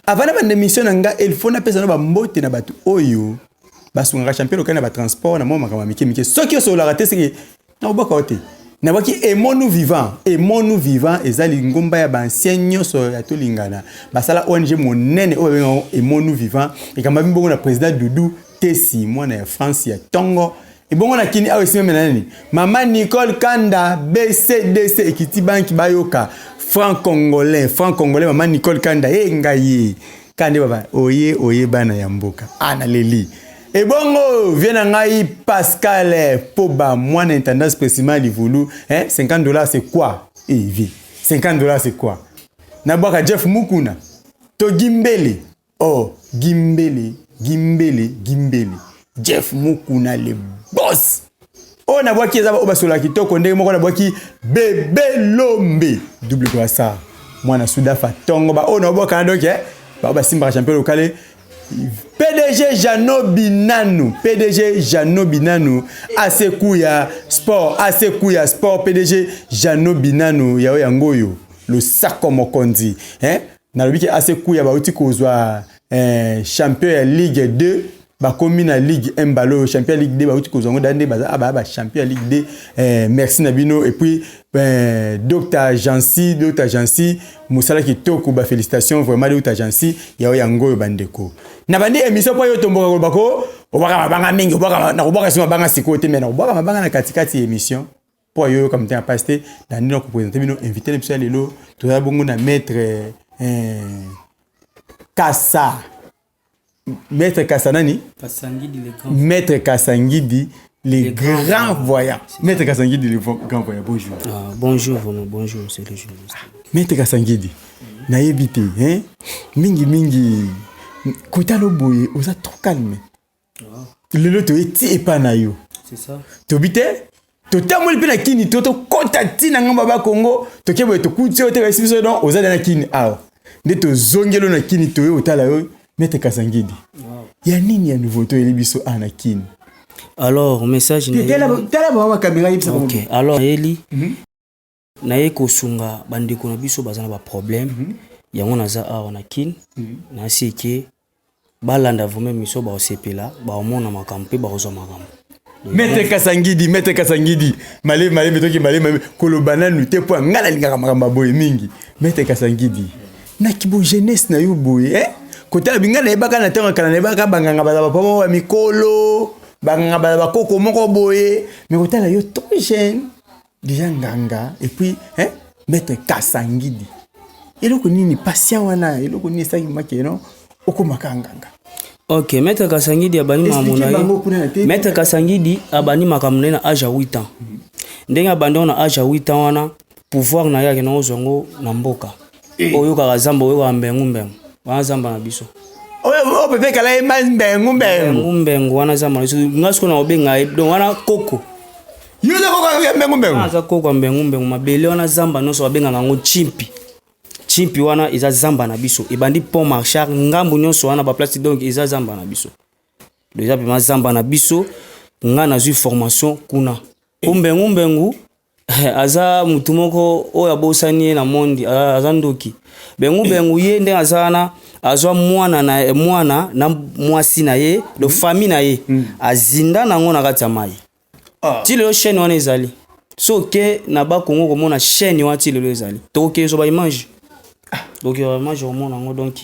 Avant na banda émission na nga, il faut napesa na bambote na bato oyo basungaka champion local na batransport na mwa makambo ya mike mike. Soki osololaka te, seke nakobwaka yo te. Nabwaki Emonu Vivant. Emonu Vivant eza lingomba ya baancien nyonso ya Tolingana. Basala ONG monene oyo babengaka Emonu Vivant, ekambami bongo na président Dudu Tesi, mwana ya France ya tongo. Ebongo na kini awa esimami na nani? Mama Nicole Kanda, BCDC ekiti banki bayoka franc congolais, franc congolais. Mama Nicole Kanda e ngai ye kande baba oye oye bana ya mboka ana leli. Ebongo vie na ngai Pascal Poba, mwana intendance précisément Livulu, hein? 50 $ c'est quoi? Eh vie, 50 $ c'est quoi? Nabwaka Jeff Mukuna to Gimbele. Oh, Gimbele, Gimbele, Gimbele, Jeff Mukuna le boss. Oyo nabwaki eza oyo basololaka kitoko ndenge moko. Nabwaki Bebe Lombe, double brassard, mwana Sudafa ntongo. Ba oyo nabwaka donc bao basimbaka champion local, PDG Jano Binanu, PDG Jano Binanu, Asekuya Sport, Asekuya Sport, PDG Jano Binanu yao yango oyo losako mokonzi, hein? Nalobi ke Asekuya bauti kozwa champion ya Ligue 2, bakomi na Ligue 1. Mbala oyo champion ya Ligue 2 bauti kozwa yango nde baza baya bachampion ya Ligue 2. Merci na bino. Et puis Dr Jansi, Dr Jansi, mosala kitoko, bafélicitation vraiment, Dr Jansi yao yango oyo. Bandeko, na bandi émission mpo oyo tomboka koloba ko obwaka mabanga mingi, nakobwaka so mabanga sikoyo te, mais nakobwaka mabanga na katikati ya émission mpo ayoyoka motema pasi te. Na ndenge nakoprésente bino invité na biso ya lelo, toza bongo na maître Kasa, maître Kasa nani? Kasangidi le grand. Maître Kasangidi le, Le grand, grand voyant. Maître Kasangidi le grand voyant, bonjour. Ah, bonjour vraiment, bonjour monsieur le journaliste. Maître Kasangidi, nayebi te, hein? Mingi mingi kotala boye, oza trop calme. Lelo toye ti epai na yo. C'est ça. Tobi te totamboli mpe na kini to tokɔta ntina ngambo ya Bakongo, toke boye, tokuti oyo te, bayesi biso donc oza na kini awa nde tozongeli na kini, toye otala yo. Maître Kasangidi, ya nini ya nouveau toyeli biso awa na kini? Alors message na Tala bango bacaméra, yebisa. OK, alors nayeli naye kosunga bandeko na biso baza na baproblème. Yango naza awa na kine. Nasi eke balanda vraiment miso, baosepela, baomona makambo mpe bakozwa makambo. Maître Kasangidi, maître Kasangidi, malemi malemi, toki malemi koloba nanu te mpo ngai nalingaka makambo ya boye mingi. Maître Kasangidi, na kibo jeunesse na yo boye, eh? Kotala binga, nayebaka na ntango ya kala, nayebaka banganga baza bapa moko ya mikolo, banganga baza bakoko moko boye, mais kotala yo trop jeune déjà nganga. Et puis, hein, maître Kasangidi, eloko nini patient wana, eloko nini esalaki makeno okomaka nganga? OK, maître Kasangidi abandi makambo na Explique bango kuna na ye. te. Maître Kasangidi abandi makambo na ye na age ya 8 ans. Ndenge abandi yango na age ya 8 ans wana, pouvoir na ye akenda kozwa yango na mboka. Oyokaka zamba, oyokaka mbengu mbengu wana, zamba na biso. Oyo pepe kala yemba mbengu mbengu. Mbengu mbengu wana, zamba na biso. Nga sikoyo na kobenga ye donc wana koko. Yo oza koko ya mbengu mbengu? Aza koko ya mbengu mbengu. Mabele wana, zamba nyonso babengaka yango chimpi. Chimpi wana eza zamba na biso, ebandi pont Marchard, ngambu nyonso wana baplace. Donc eza zamba na biso, donc eza pema zamba na biso. Nga nazwi formation kuna po mbengu mbengu aza mutu moko oyo abosani ye na mondi, aza ndoki. Bengu bengu ye ndenge aza wana, azwa mwana na mwana na mwasi na ye, do famille na ye, azinda nango na kati ya mai. Ti lelo chaîne wana ezali. So oke na Bakongo komona chaîne wana, ti lelo ezali. Tokokende zwa baimage, donc baimage komona yango. Donc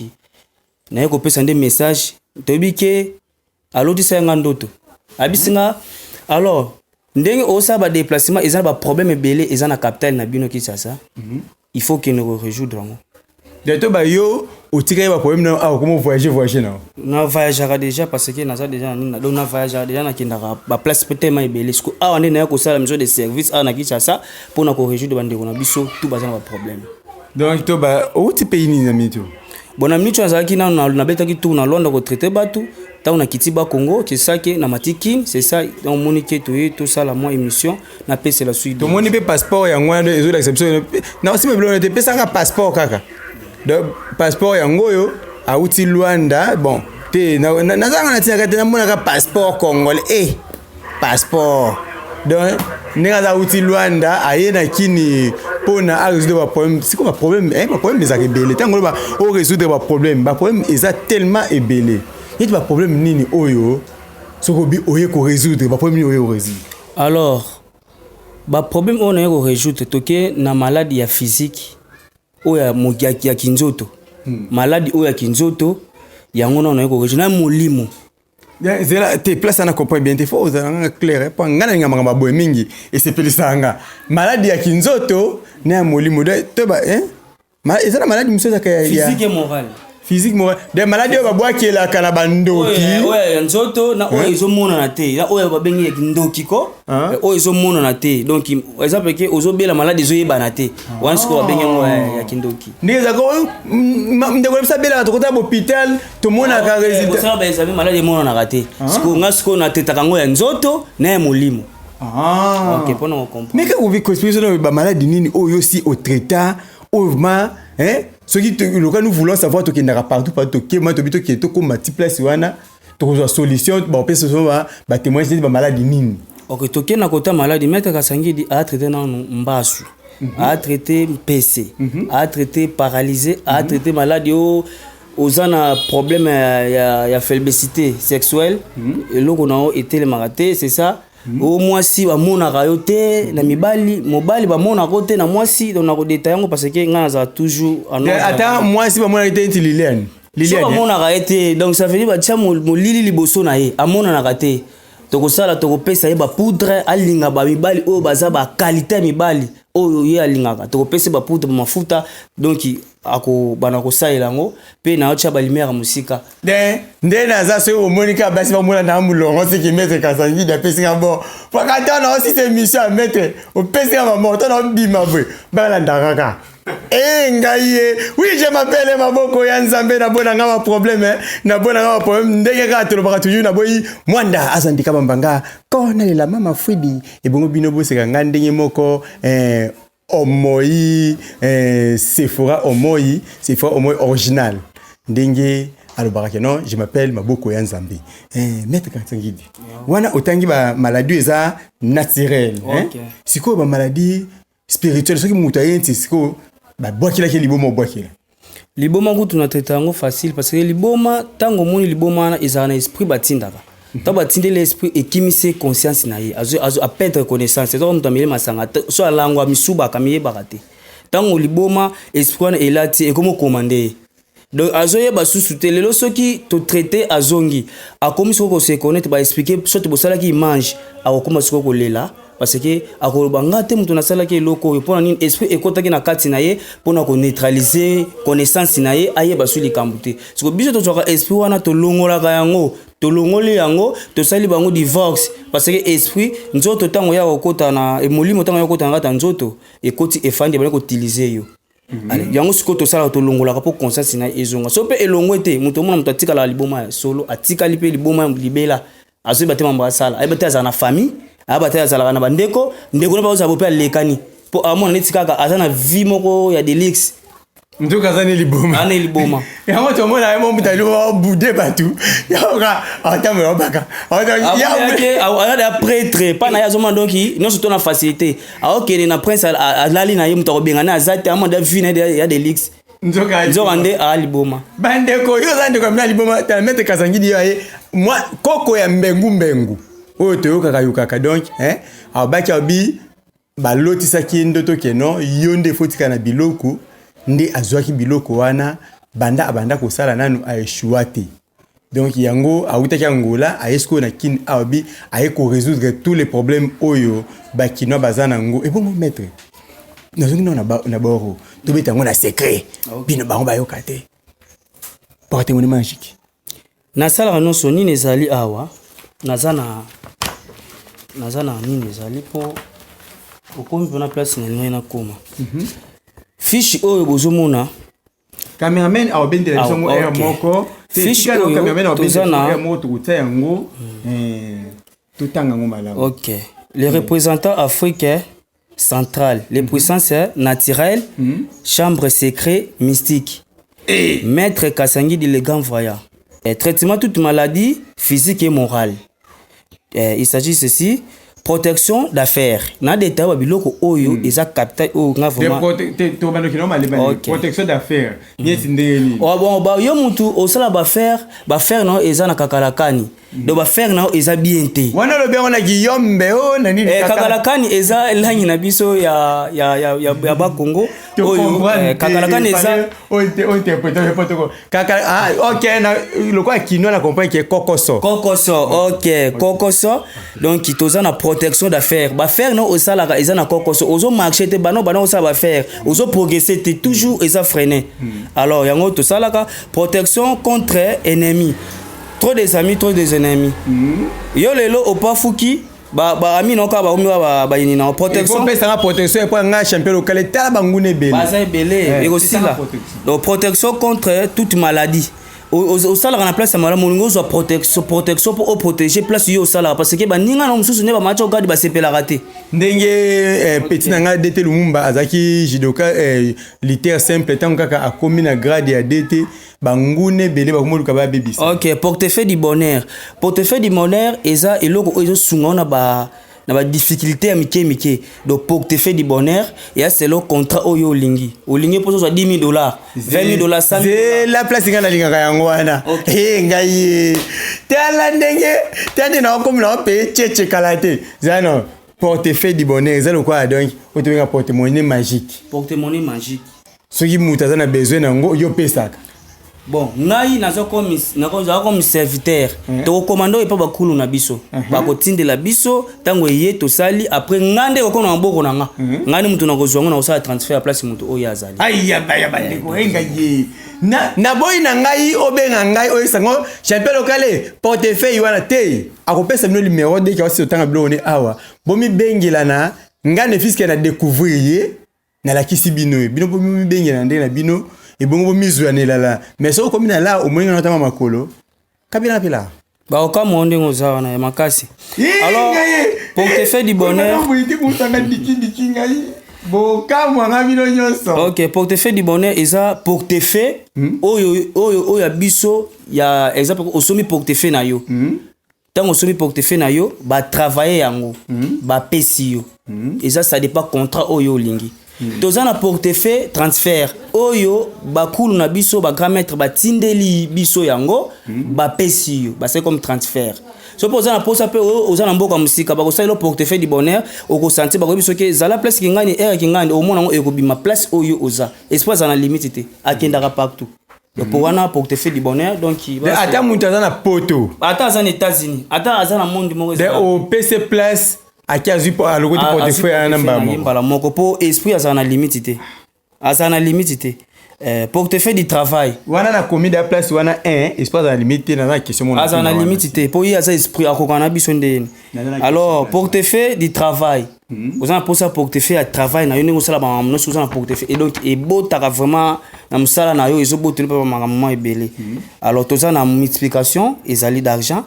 naye kopesa nde message. Toyebi ke alotisa ye nga ndoto, abisi nga. Alors ndenge osala badéplacement, eza na baproblème ebele eza na capitale na bino Kinshasa, il faut kende korésoudre yango. To bayo otikaki baproblème na awa, koma voyage voyage na Na voyageaka déjà parce que naza déjà na nini, donc na voyageaka déjà, nakendaka baplace mpe tellement ebele. Siko awa nde naya kosala mission de service awa na Kinshasa mpona korésoudre bandeko na biso tout baza na baproblème. Donc to ba outi pays nini na minute? Bon, na minute oyo nazalaki nano, nabetaki tour na Lwanda kotraite bato. Ntango nakiti Bakongo, c'est ça ke na matiki, c'est ça. Donc omoni ke toye tosala mwa émission, napesela suite. Tomoni mpe passeport yango wana ezolakisa biso na osima biloko te, epesaka passeport kaka. Donc passeport yango oyo awuti Lwanda. Bon te, nazanga na ntinaka te, namonaka passeport congolais e passeport. Donc ndenge aza awuti Lwanda, aye na kini mpo Mpona arésoudre baproblème, sikoyo baproblème, baproblème ezalaka ebele. Ntango oloba orésoudre baproblème, baproblème eza tellement ebele. Neti baproblème nini oyo soki obi oye korésoudre, baproblème nini oye korésoudre? Alors, baproblème oyo naye korésoudre, toke na maladi ya physique, oyo ya kinzoto. Maladi oyo ya kinzoto, yango nano naye korésoudre na molimo. Zela te, place wana comprendre bien te. Faut ozala nga clair, mpo nga nalinga makambo ya boye mingi, esepelisaka nga. Maladi ya kinzoto na ya molimo to ba, eh? Eza na maladi mosusu ezaka Physique et morale. Physique, morale. De maladi oyo babwakelaka na bandoki. Oyo ya nzoto na oyo ezomonana te, na oyo babengi ya kindoki ko. Oyo ezomonana te, donc eza peke ozobela maladi ezoyebana te, wana sikoyo babengi yango ya kindoki. Ndenge ezalaka oyo, ndeko na biso abelaka, tokota hôpital, tomonaka résultat. Kosala baexamen, maladi emonanaka te. Sikoyo nga sikoyo natetaka yango ya nzoto na ya molimo. Ok, mpona kocomprendre. Mais kaka obi koexpliquer biso bamaladi nini oyo si otraita, oyo vraiment, hein, soki loka nous voulons savoir, tokendaka partout partout, tokema tobi tokende, tokóma ti place wana, tokozwa solution, bapesa biso batémoignage neti bamaladi nini. Ok, tokende na kota maladi. Maître Kasangidi atraite nanu mbasu, atraite mpese, atraite paralysé, atraite maladi oyo oza na problème ya faiblessité sexuelle, eloko na yo etelemaka te, c'est ça. O mwasi bamonaka yo te na mibali, mobali bamonaka yo te na mwasi. Donc nakodeta yango parce que ngai nazala toujours en ordre. Ata mwasi bamonaki te neti Liliane. So Liliane, eh? Bamonaka ye te, donc ça veut dire batia molili liboso na ye, amonanaka te. Tokosala, tokopesa ye bapoudre, alinga bamibali oyo baza baqualité ya mibali oyo ye alingaka. Tokopesa ye bapoudre, bamafuta, donc akobanda kosalela yango mpe naotia balumière ya mosika. Nde naza, soki omoni kaka basi bamona na molongo, soki maître Kasangidi apesi nga bon paka ntango na osisa émission ya maître, opesi nga bamort, ntango naobima boye, balanda kaka e ngai ye. Oui, je m'appelle Maboko ya Nzambe. Nabona nga baproblème, nabona nga baproblème ndenge kaka tolobaka toujours. Naboyi mwanda azandika bambanga ko nalela mama Fwidi ebongo bino boseka nga ndenge moko, omoi, Sephora, omoi Sephora, omoi original, ndenge alobaka ke non, je m'appelle Maboko ya Nzambe. Maître Kasangidi, wana otangi bamaladi eza naturel, hein? Ok. Sikoyo bamaladi spirituel, soki moto aye nti sikoyo babwakelaki liboma, obwakela. Liboma kutu na traite yango facile, parce que liboma, ntango omoni liboma wana, ezalaka na esprit batindaka. Ntango batindeli esprit, ekimisi conscience na ye, aperdre connaissance. Ezaka moto ameli masanga, so alangwa, misubaka, miyebaka te. Ntango liboma, esprit wana elati, ekomi okomande ye, donc azoyeba susu te. Lelo soki totraite, azongi, akomi sikoyo kose connaître, baexpliquer soki bosalaki image, akokóma sikoyo kolela, parce que akoloba: nga te moto nasalaki eloko oyo. Mpona nini? Esprit ekɔtaki na kati na ye mpona koneutraliser connaissance na ye, ayeba su likambo te. Siko biso tozwaka esprit wana, tolongolaka yango, tolongoli yango, tosali bango divorce, parce que esprit, nzoto ntango ya kokɔta na molimo, ntango ya kokɔta na kati ya nzoto, ekoti, efandi, ebandi koutiliser yo. Ale, yango sikoyo tosalaka, tolongolaka mpo conscience na ye ezonga. So mpe elongwe te, moto omona moto atikalaka liboma ya solo, atikali mpe liboma ya libela, azoyeba te mambo asala, ayeba te azala na famille, ayeba te azalaka na bandeko, ndeko no bazozala bo mpe alekani, mpo amona neti kaka aza na vie moko ya de luxe. Nzoka aza ne liboma. Ana liboma. Yango tomona ye mo moto ali obude bato yaoka atambola obaka. Amonaki aza ya prêtre mpa na ye, azomona donc nyonso to na facilité, aokende na prince, alali na ye, moto akobenga aza te, amona vie na ye ya de luxe. Nzoka. Nzoka nde aa liboma. Bandeko, yo oza ndeko ya mina liboma. Tala maître Kasangidi, yo aye mwa koko ya mbengu mbengu oyo toyokaka yokaka, donc, hein, abaki abi balotisaki ye ndoto ke non, yo nde efotika na biloko. Nde azwaki biloko wana, banda abanda kosala nanu aéchouer te. Donc yango awutaki Angola, aye sikoyo na Kini awa, bi aye korésoudre tous les problèmes oyo bakinois baza nango. Ebongo maître, nazongi nao na boro, tobeta yango na secret, bino bango bayoka te. Porte-monnaie magique. Nasalaka nyonso nini ezali awa, naza na nini ezali mpo okomi mpona place na ngai nakoma fiche oyo bozomona. Cameraman awabendela biso yango Ah, air ok. moko. Fiche oyo, Cameraman toza awabendela na- air moko, tokotia yango, totanga yango malamu. Ok, les représentants africains centrales, les puissances naturelles, chambre secret mystique, maître Kasangidi le grand voyant. Traitement toute maladie physique et morale. Il s'agit ceci. Protection d'affaires na détail ba biloko oyo eza capital oyo nga vraiment. Tobandaki na maleba. Protection d'affaires neti ndenge nini? Oh, bon, ba yo mutu osala ba affaire, ba affaire na yo eza na kakalakani. Donc ba affaire na yo eza bien te. Wana olobi yango na kiyombe o na nini? Kakalakani eza langi na biso ya Bakongo oyo kakalakani eza. Kaka, ah, ok, na lokola kino na comprendre ke kokoso. Kokoso, ok, kokoso. Donc toza na protection d'affaires. Ba affaire na osalaka eza na kokoso, ozo marcher te, bano bano osala ba affaire, ozo progresser te, toujours eza freiné. Alors yango tosalaka protection contre ennemi. Trop des amis, trop des ennemis. Yo lelo opafuki ba ami na kaka bakomi bayini na protection. Opesanga protection epo nga champion local, tala banguna ebele. Baza ebele, ekosila. Donc protection contre toute maladie. Osalaka na place ya malamu, olingi ozwa protection, protection mpo oprotéger place yo osalaka, parce que baninga na mosusu nde bamatia ogadi basepelaka te. Ndenge petit na ngai DT Lumumba azalaki judoka, lutteur simple, ntango kaka akomi na grade ya DT, banguna ebele bakomoluka babebisa. Ok, portefeuille du bonheur. Portefeuille du bonheur eza eloko oyo ezosunga yo na ba difficulté ya mike mike. Donc portefeuille du bonheur eya selon contrat oyo olingi. Olingi mpo ozwa 10 000 $, 20 000 $, 100 000 $. Zela, place ngai nalingaka yango wana. E ngai ye, tala ndenge, tala nde naokomi na opeye cheche kala te. Zala no portefeuille du bonheur eza lokola, donc oyo tobenga porte-monnaie magique. Porte-monnaie magique. Soki moto aza na besoin nango, yo opesaka? Bon, ngai naza comme serviteur. Tokokomanda oyo epa bakulu na biso, bakotindela biso. Ntango eye, tosali. Après, ngai nde kokoma na maboko na nga, ngai nde moto nakozwa yango, na kosala transfert ya place moto oyo azali. Ayabaya, bandeko, engai ye naboyi na ngai obenga ngai oyesango champion local portefeuille wana te. Akopesa bino numéro deke awasi otanga biloko ne awa, bomibengela na ngai. Ne fût-ce que na découvrir ye, nalakisi bino ye, bino bomibengela na ndenge na bino, ebongo bomizwa na elala. Mais soki okomi na la, omoni nga natama makolo kabila mpe la. Bakokamwa ndenge oza wana ya makasi. Alors, portefeuille du bonheur. Mutanga dikidiki, ngai bokamwanga bino nyonso. Ok, portefeuille du bonheur eza portefeuille oyo ya biso ya exemple. Osombi portefeuille na yo, ntango osombi portefeuille na yo, batravaille yango, bapesi yo. Eza ça dépend contrat oyo olingi. Toza na portefeuille transfert oyo bakulu na biso, bagrand maître, batindeli biso yango, bapesi yo, basali comme transfert. So mpo oza na posa mpe oza na mboka mosika, bakosalela portefeuille du bonheur, okosentir bakoyebi soki ezala place kingani, ere kingani, omona yango ekobima place oyo oza. Esprit aza na limite te, akendaka partout. Donc po wana portefeuille du bonheur, donc ata moto aza na Poto? Ata aza na États-Unis, ata aza na monde moko. Opese place aki azwi, alokoti portefeuille wana mbala moko. Mbala moko, mpo esprit azala na limite te, azala na limite te. Portefeuille du travail. Wana nakomi da place wana 1, esprit azala na limite te. Naza na question moko. Azala na limite te, mpo ye aza esprit, akoka na biso ndeni. Alors, portefeuille du travail, oza na mposa portefeuille ya travail na yo, ndenge osala bamakambo nyonso, oza na portefeuille et donc ebotaka vraiment na mosala na yo, ezobotela mpe bamakambo mwa ebele. Alors toza na multiplication, ezali d'argent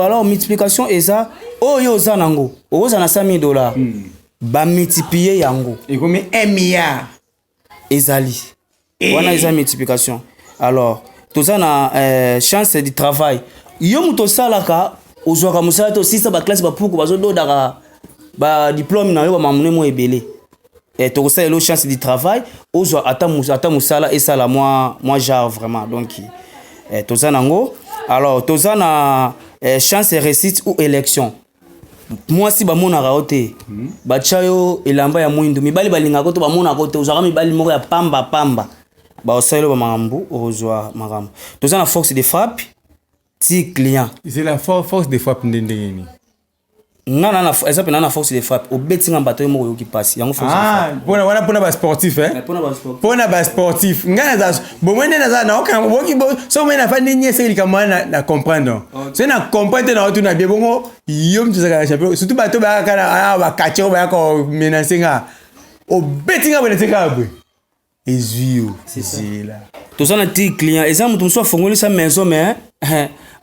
alors multiplication eza oyo oza nango, okozala na 100 000 $, bamultiplie yango. Ekomi 1 milliard. Ezali wana, eza multiplication. Alors toza na chance du travail. Yo moto osalaka, ozwaka mosala te, osisa baclasse, bapuku bazododaka badiplôme na yo, bamamune mo ebele, tokosalela yo chance du travail, ozwa ata mosala esala mwa genre vraiment. Donc toza nango. Alors toza na chance réussite ou élection. Mwasi bamonaka yo te, batya yo elamba ya mwindu, mibali balingaka to bamonaka yo te, ozwaka mibali moko ya pamba pamba, baosaleli yo bamakambo, okozwa makambo. Toza na force de frappe ti client. C'est la force de frappe nde ndenge nini? Nga na eza mpe na force de frappe, obeti nga bato, yo moko oyoki mpasi yango, force de frappe. Mpona wana, mpona basportif, eh? Mpona basportif. Mpona basportif, ngai naza bomoi nde naza naokanga boki. So moi nafandi nye, eseki likambo wana na comprendre. So na comprendre te, na otuna bie bongo yo moto ozalaka na champion, surtout bato bayaka na bakatier oyo bayaka komenacer nga, obeti nga boye, natie kaka boye, ezwi yo zela. Toza na ti client, eza moto mosusu afongolisa maison, mais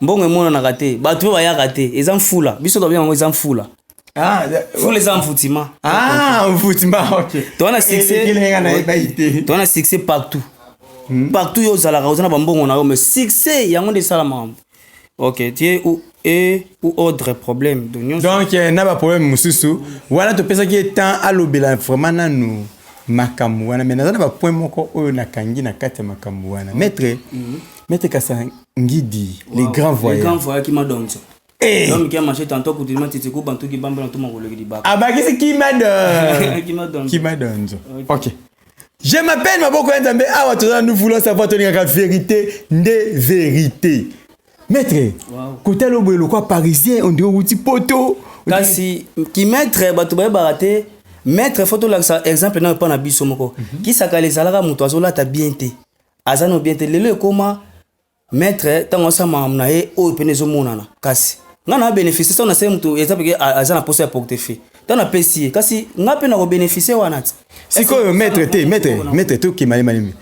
mbongo emonanaka te, bato mpe bayaka te, eza mfula. Biso tobenga yango eza mfula. Fula eza mfutima. Ah, mfutima, ok. Toza na succès. Elenga nayebai te. Toza na succès partout, partout yo ozalaka, oza na bambongo na yo, mais succès yango nde esala makambo. Ok, tie ou et ou autre problème donc nyonso. Donc eh, na ba problème mosusu wana topesaki ye temps alobela vraiment nanu makambo wana, mais naza na ba point moko oyo nakangi na kati ya makambo wana. Maître, maître Kasangidi, le grand Le voyant. grand voyant qui m'a donné ça. Eh! L'homme qui a marché tantôt pour dire titi ku bantu ki bambela to makolo ki libaka. Abakisi Kimadon. Qui m'a donné. Kimadonzo. Ok. Je m'appelle Maboko ya Nzambe awa toza nous voulons savoir tolingaka vérité nde vérité. Maître, Wow. kotala oboye lokwa parisien on dirait outi poto. Kasi ki maître bato bayebaka te maître faut tolakisa exemple na epa na biso moko. Kisakala ezalaka moto azolata bien te. Aza no bien te lelo ekoma maître ntango asala makambo na ye oyo pene ezomonana kasi ngai na bénéficie ntango nasali moto eza peke aza na posa ya portefeuille ntango napesi ye kasi ngai mpe nakobénéficie wana ti. Sikoyo maître te, maître, maître tokema malemi.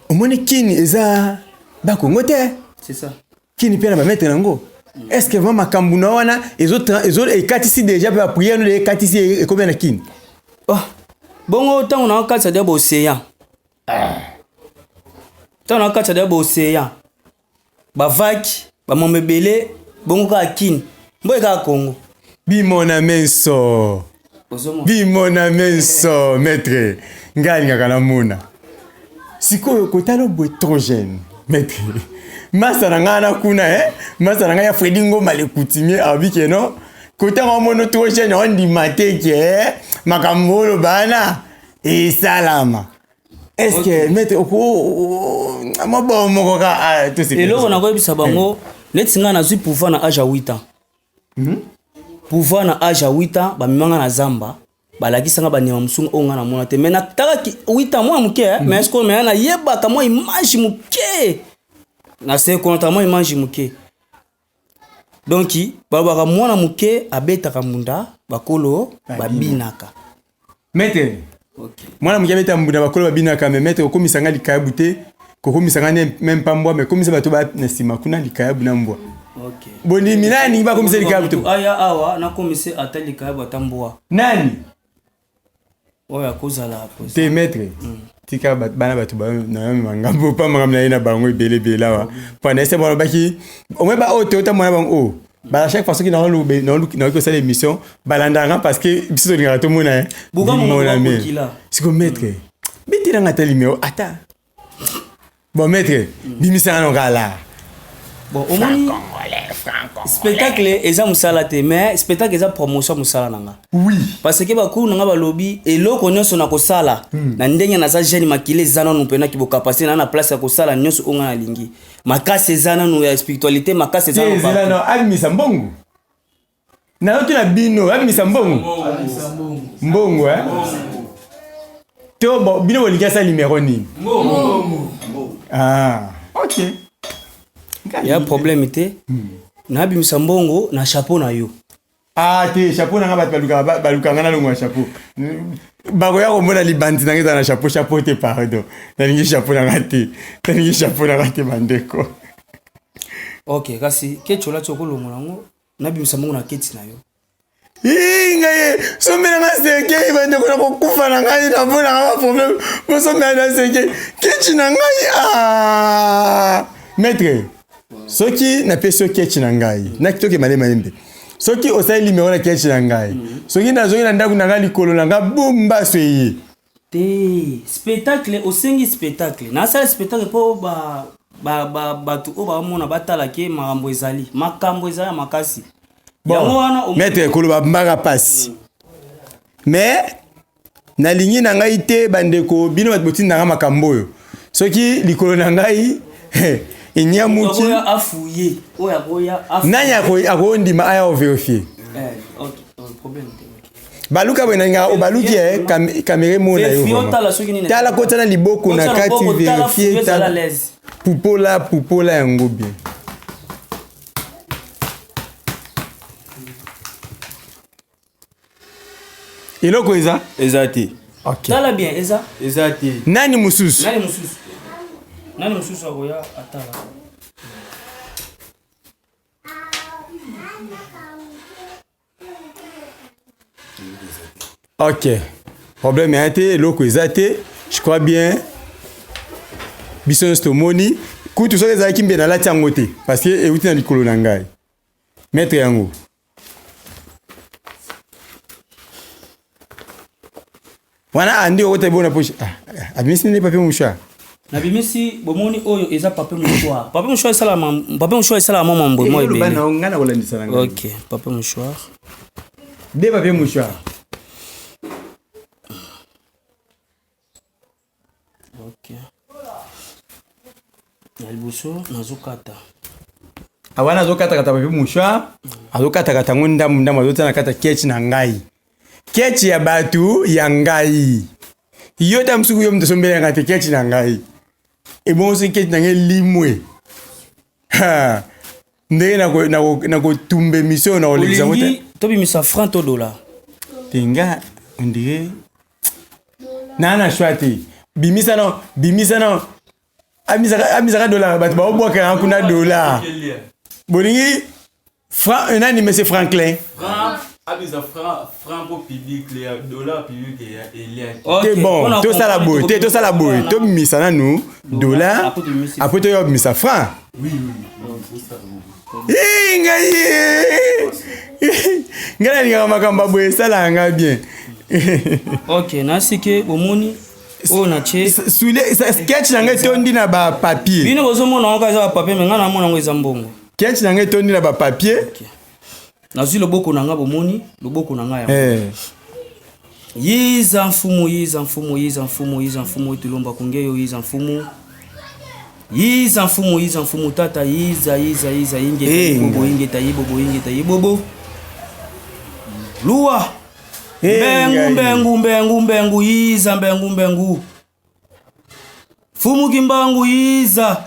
Omoni kini eza bakongo te. C'est ça. Kini mpe na bamaître nango. Est-ce que vraiment makambo na wana ezo ekatisi déjà mpe baprière no ekatisi ekomi na kini? Oh. Bongo ntango nakatisa dia baocéan, ntango nakatisa dia baocéan bavaki bamama ebele bongo kaka kini mboye kaka Congo. Bimona menso. Ozomona. Bimona menso maître, ngai alingaka namona sikoyo kotala boye trop jeune maître. Masa na ngai na kuna eh? Masa na ngai ya Fredi Ngoma le coutumier abi ke no kotanga omono trop jeune ondima te ke eh? Makambo oyo bana esalama. Est-ce que maître oko mabo moko ka ah, tosepela. Eloko nakoyebisa bango neti ngai nazwi pouvoir na age ya 8 ans. Pouvoir na age ya 8 ans bamemanga na zamba balakisanga banyama mosusu oyo ngai namona te mais natalaki 8 ans mwana moke eh, mais sikoyo mais nayebaka mwa image moke na sekonata mwa image moke donc balobaka mwana moke abetaka mbunda bakolo babinaka. Maître, mwana moke abeta mbunda bakolo babinaka, mais maître okomisa ngai likayabu te, kokomisa ngai même pas mbwa, mais komisa bato ba na nsima kuna likayabu na mbwa. Bondimi nani bakomisa likayabu te? Aya awa nakomise ata likayabu ata mbwa. Nani? Oyo akozala président. Te maître, tika bana bato nayomema ngambo pa makambo na ye na bango ebele ebele awa mpo na ese balobaki omwe ba oyo toyotamona bango oyo bala chaque fois soki naoki kosala émission balandaka parce que biso tolingaka tomona Buka monoko bimona me. bakokila. Siko maître betelanga ata limero ata bon maître bimisanga no kala. Bon omoni spectacle eza mosala te mais spectacle eza promotion ya mosala na nga. Parce que bakulu na nga balobi eloko nyonso na kosala na ndenge naza jeune makili eza nanu mpena kibokapasité na na place ya kosala nyonso oyo nga nalingi makasi eza nanu ya spiritualité makasi eza nanu ezela partout. No abimisa mbongo nayoki na bino abimisa mbongo mbongo eh? To bon, bino bolingi asala numero nini? Ah, ok. Ya problème te nabimisa mbongo na chapeau na yo. Ah te, chapeau nanga bato balukaka balukaka nga nalongwa chapeau bakoya komona libandi nanga eza na chapeau chapeau te pardon nalingi chapeau nanga te nalingi chapeau nanga te bandeko. Ok kasi keti olati okolongola yango nabimisa mbongo na keti na yo. Ii, ngai sombelanga serkei bandeko na kokufa na ngai namonaka baproblème bosombela na serkei keti na ngai ah! Maître soki napesi yo keti na ngai nakitoke malema yembe soki osali limero na keti na ngai soki nazongi na ndako na ngai likolo na ngai bumbaso eye. Te spectacle osengi spectacle nasala spectacle mpo bato oyo baomona batala ke makambo ezali makambo eza ya makasi. Yango wana Maître koloba mbaka pasi mais nalingi na ngai te bandeko bino bato botindanga makambo oyo soki likolo na ngai enyamuki. Oyo afuye oyo akoya afuye. Nani akondima aya overifie? Eh, ok, oh, problème te, ok. Baluka boye nalingaka obaluki eh, kamera emona yo Vérifie, vraiment. otala soki nini. Tala kota na liboko na Kota na kati loboko, tala verifie fuye, zala tala à l'aise. pupola pupola yango bien. Eloko eza? Eza te. Ok. Tala bien, eza? Eza te. Nani mosusu? Nani mosusu? Nani mosusu akoya atala? Ok. Problème ya te, eloko eza te. Je crois bien. Biso nyonso tomoni. Kutu soki ezalaki mbe nalati yango te parce que euti na likolo na ngai. Maître yango. Wana andi okota bona poche. Ah, ah, abimisi nde papier mouchoir. Nabimisi bomoni oyo eza papier mouchoir. Papier mouchoir esalama papier mouchoir esalama mwa mambo mwa ebele. Bana ngai nakolandisa na ngai. OK, papier mouchoir. De papier mouchoir. Ok. Na liboso nazokata. Awana azokatakata papier mouchoir, azokatakata yango ndambu ndambu, azotia na kati ya ketch na ngai. Ketch ya bato ya ngai. Yo ta mosuku yo moto osombela ngai te ketch na ngai. Ebongo soki ketch na ngai elimwe. Ha. Ndenge nakotumba émission oyo nakolekisa yango te. Tobimisa franc to dollar? Te nga on dirait naa na choix te. Bimisa na bimisa na amisaka dollar bato baobwakela yango kuna dollar. Bolingi franc euh, nani monsieur Franklin? Franc abisa franc franc po public ya dollar public ya elia. Te bon tosala boye te tosala boye tobimisa nanu dollar apres toya obimisa franc. Oui oui. Ngai ngai nalingaka makambo ya boye esalaka ngai bien. Ok nasike bomoni oyo natie sketch na ngai etondi na bapapier. Bino bozomona yango kaka eza bapapier me ngai namona yango eza mbongo. Sketch na ngai etondi na bapapier. Okay. Nazwi loboko na ngai bomoni loboko na ngai yango. Eh. Yiza mfumu yiza mfumu yiza mfumu yiza mfumu etulomba kungeyo yiza mfumu yiza mfumu yiza mfumu tata yiza yiza yiza ingeta Eh, yibobo ngai. ingeta yibobo ingeta yibobo luwa Eh, mbengu ngai. mbengu mbengu mbengu yiza mbengu mbengu fumu kimbangu yiza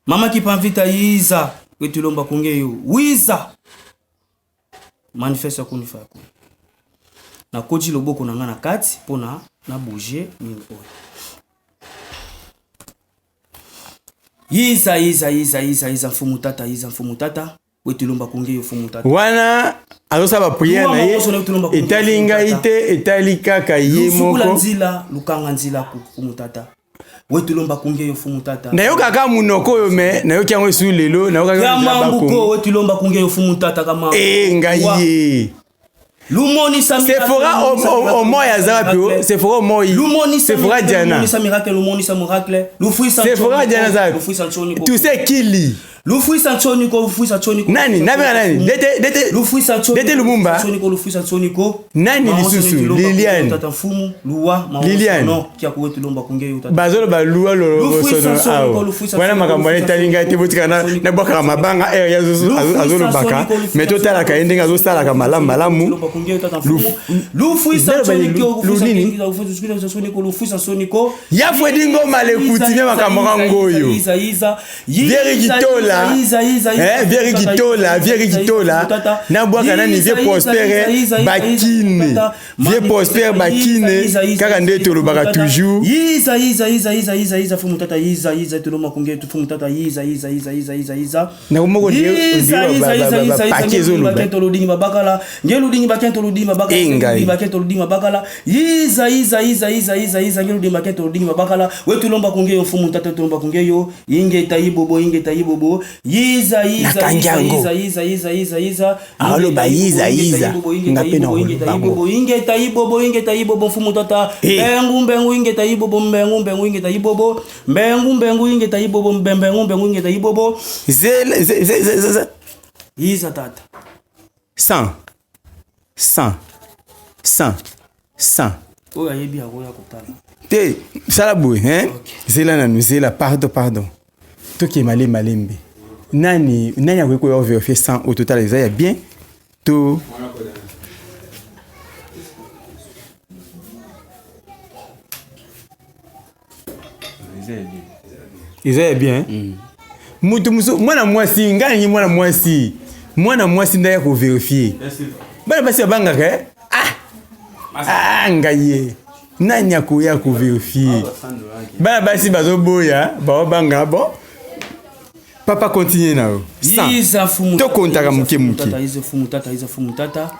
mama kipamvita yiza wetulomba kungeyo wiza manifeste ya kunifa ya kuni nakoti loboko na ngai na kati mpona na bouger nini oyo yiza yiza yiza yiza yiza mfumu tata yiza mfumu tata wetulomba kungeyo mfumu tata wana azosala bapriere na ye etali ngai te etali kaka ye lusukula moko nzila lukanga nzila ku mfumu tata wetulomba kungeyo mfumu tata nayokaka monoko oyo me nayoki yango esu lelo nayokaka ya nzela mambuko bakongo wetulomba kungeyo mfumu tata kama e ngai ye lumonisa Sephora omoi aza wapi o Sephora omoi lumonisa Sephora Diana lumonisa miracle lumonisa miracle lufuisa Sephora Diana aza wapi lufuisa nchoniko Tuse Kili lufuisa nchoniko lufuisa nchoniko nani nabenga nani Dete Dete lufuisa nchoniko Dete Lumumba nchoniko lufuisa nchoniko Nani lisusu? Liliane. tata mfumu luwa Liliane. no kia kuwetu lomba kungeyo tata bazoloba luwa Lufuisa lolosono soniko, awa lufuisa wana soniko, makambo wana lufuisa etali ngai te soniko, botika soniko, nabwakaka mabanga ere Lufuisa azolobaka soniko, lufuisa me totalaka ye ndenge azosalaka malamu malamu Lomba kungeyo tata mfumu lufuisa Naloba nchoniko lufuisa nini? nchoniko, lufuisa nchoniko lufuisa nchoniko ya Fredi Ngoma le coutumier makambo yango oyo Vieri Kitola, eh, Vieri Kitola, Vieri Kitola, nabwaka nani Vie Prospère Bakine, Vie Prospère Bakine, kaka nde tolobaka toujours. yiza yiza yiza yiza yiza yiza fumu tata yiza yiza toloma kunge fumu tata yiza yiza yiza yiza yiza yiza Na moko Yiza, yiza, yiza, yiza, yiza, paki nge ezoloba. bakento lodingi babakala nge ludingi bakento lodingi babakala Eh, ngai. bakento lodingi babakala yiza yiza yiza yiza yiza yiza nge ludingi bakento lodingi babakala wetulomba kunge yo mfumu tata tulomba kunge yo ingeta yibobo ingeta yibobo yiza yiza Nakangi yiza yango. yiza yiza yiza yiza yiza Aloba yiza, yiza. yibobo ingeta Nga pe yibobo ingeta nakoloba yango. yibobo ingeta yibobo ingeta yibobo mfumu tata Eh. mbengu mbengu ingeta yibobo mbengu mbengu ingeta yibobo mbengu mbengu ingeta yibobo mbengu mbengu ingeta yibobo Zele ze ze ze ze yiza tata 100 100 100 100 oyo ayebi akoya kotala te sala boye hein zela nanu zela pardon pardon tokee malembe malembe nani nani akoki koya overifie 100 au total eza ya bien to eza ya bien mutu mosusu mwana mwasi ngai nalingi mwana mwasi mwana mwasi nde aya koverifie bana basi babangaka eh? ah! ah, ngai ye nani akoya koverifie bana basi bazoboya baobanga bon papa continue na yo yiza fumu tokontaka tata, moke yiza fumu moke tata, yiza fumu tata yiza fumu tata.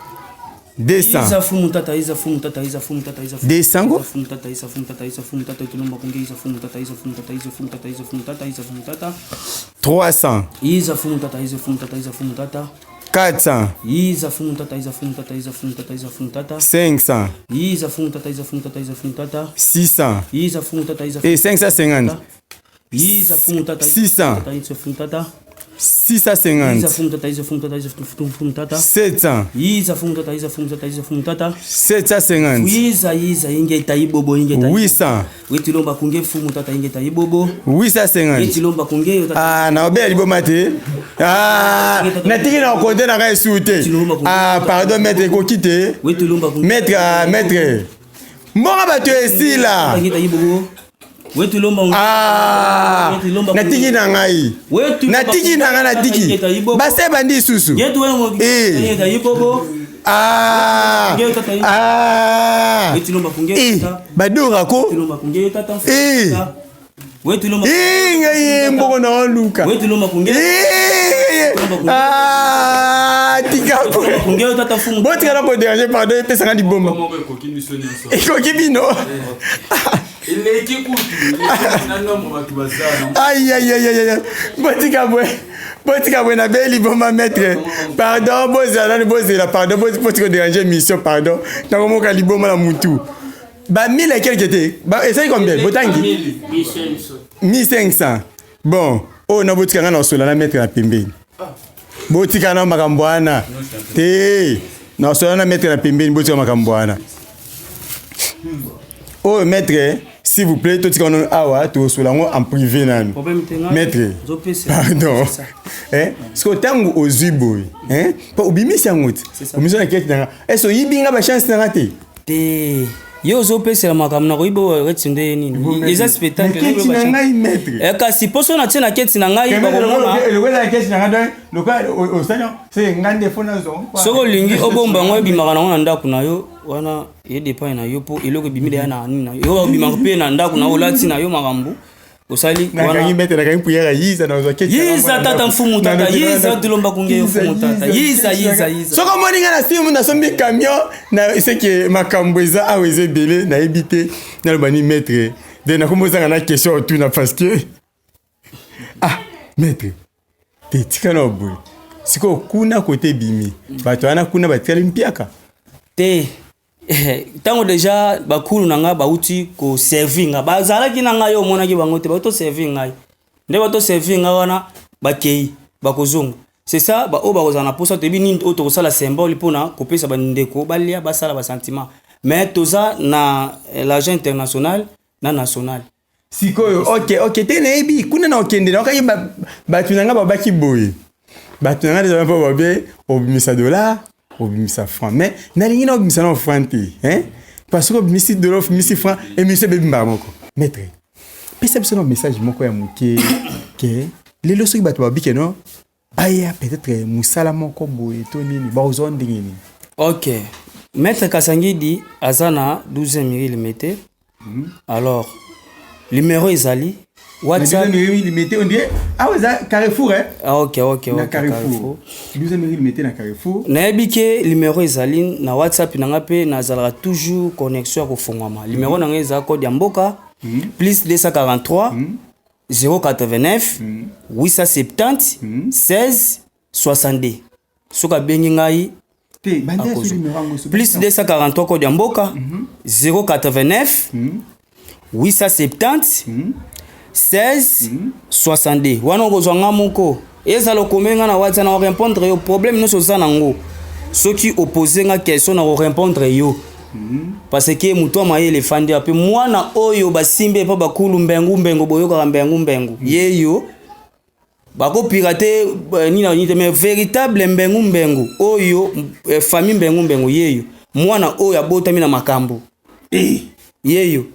200. Iza fumu tata, iza fumu tata, iza fumu tata, iza fumu. 200 ko? Iza fumu tata, iza fumu tata, iza fumu tata, tulomba kunge, iza fumu tata, iza fumu tata, iza fumu tata, iza fumu tata, iza fumu tata. 300. Iza fumu tata, iza fumu tata, iza fumu tata. 400. Iza fumu tata, iza fumu tata, iza fumu tata, iza fumu tata. 500. Iza fumu tata, iza fumu tata, iza fumu tata. 600. Iza fumu tata, iza Et 550. Iza fumu tata, 600. tata, iza fumu tata. 650. Iza fumu tata, iza fumu tata, iza fumu tata. 700. Iza fumu tata, iza fumu tata, iza fumu tata. 750. Iza iza ingeta ibobo ingeta. 800. Wetilomba kunge fumu tata ingeta ibobo. 850. Wetilomba kunge yo tata. Ah, naobela liboma te. Ah, natiki na okonte na ngai esu te. Ah, pardon maître, ekoki te. Wetilomba kunge. Maître, ah, maître. Mbongo bato esila. Ingeta ibobo. Wetilomba kunge. Ah, natiki na ngai. Natiki na ngai, natiki. Basi ebandi lisusu. Yetu wewe Eh. ingeta ibobo. Ah, ah. Wetilomba kunge. Eh, badorako. Wetilomba kunge yo tata. Eh. Wetilomba. Eh, ngai ye mbongo na oluka. Wetilomba kunge. Eh, ah, tika boye. Kunge yo tata fumu. Botika na koderange, pardon, epesanga liboma. Moko ekoki biso nyonso. Ekoki bino. Eleki kutu, eleki na nombre bato baza na. Ayayayaya, botika boye, botika boye, nabeli liboma. Maître, pardon, bozela nani, bozela, pardon, botika koderange mission, pardon, nakomoka liboma na mutu. Ba 1000 et quelque te. Esali combien botangi? 1500. Bon, oyo na botika nga na osola na maître na pembeni. Botika na makambo wana te, na osola na maître na pembeni. Botika makambo wana oyo. Maître, s'il vous plaît, totika wana awa, tokosola yango en privé nanu. Problème te nga. Maître, Zopesa. pardon. C'est ça. Eh, siko ntango ozwi boye, hein, mpo obimisi yango te. C'est ça. Obimisi na kete nanga, ese oyibi nga bachance nanga te? Te, yo ozopesela makambo na koyiba oyo reti nde nini, eza spectacle. Na keti na ngai, maître. Eh, kasi poso na tie na keti na ngai, bakomona. Lokola na keti nanga, donc lokola osali se nga nde fo nazwa. Soki olingi obomba yango, ebimaka nango na ndako na yo wana, edépend na yo, mpo eloko ebimi deya na nini na yo, yo obimaka mpe na ndako na yo, olati na yo makambo osali Nakangi wana. maître, nakangi prière, yiza nazwa keti. Yiza tata mfumu tata, yiza tulomba kunge yo mfumu tata, yiza yiza yiza. Soki omoni nga na simu nasombi camion na seke, makambo eza awa eza ebele, nayebi te naloba ni. Maître, de nakomi ozanga na question otuna, parce que ah, maître, te, tika na boye. Sikoyo kuna kote ebimi, bato wana kuna batikali mpiaka. Te, ntango deja bakulu na ngai bauti koservir ngai, bazalaki na ngai, yo omonaki bango te, bauti toservir ngai nde batoservir ngai wana, bakei, bakozonga. C'est ça, baoyo bakozala na mposa, toyebi nini oyo tokosala, symbole mpona kopesa bandeko balia, basala basentiment, mais toza na l'argent international na national. Sikoyo ok, te, nayebi kuna na okende, naokaki bato na ngai babaki boye, bato na ngai deja mpo babe obimisa dollar, obimisa franc, mais nalingi na obimisa na franc te, hein? Parce que obimisi dollar, obimisi franc, émission ebebi mbaka moko. Maître, pesa biso na message moko ya moke ke lelo soki bato babike no baya peut-être mosala moko boye to nini, bakozwa ndenge nini? Ok, maître Kasangidi aza na 12 mm. Alors numéro ezali WhatsApp. Limité, on dirait awa eza Carrefour, hein? Ah, ok. Na Ok. Carrefour, 12 limité na Carrefour. Nayebi ke numéro ezali na WhatsApp na nga, mpe nazalaka toujours connexion ya kofungwama. Numéro na ngai eza code ya mboka plus 243 089 870 16 62. Soki abengi ngai, Te, bandi akozwa. numéro yango so. Plus 243, code ya mboka 089 870 16 62. Wana okozwa nga moko. Ezala okomi nga na WhatsApp, na korépondre yo problème nyonso oza nango. Soki opose nga question, na korépondre yo, parce que moto ya mayele efandi ape. Mwana oyo basimbi epa bakulu mbengu mbengu, boyokaka mbengu mbengu, ye yo bakopirate nini na nini te, mais véritable mbengu mbengu oyo, famille mbengu mbengu, yeyo mwana oyo abotami na makambo, yeyo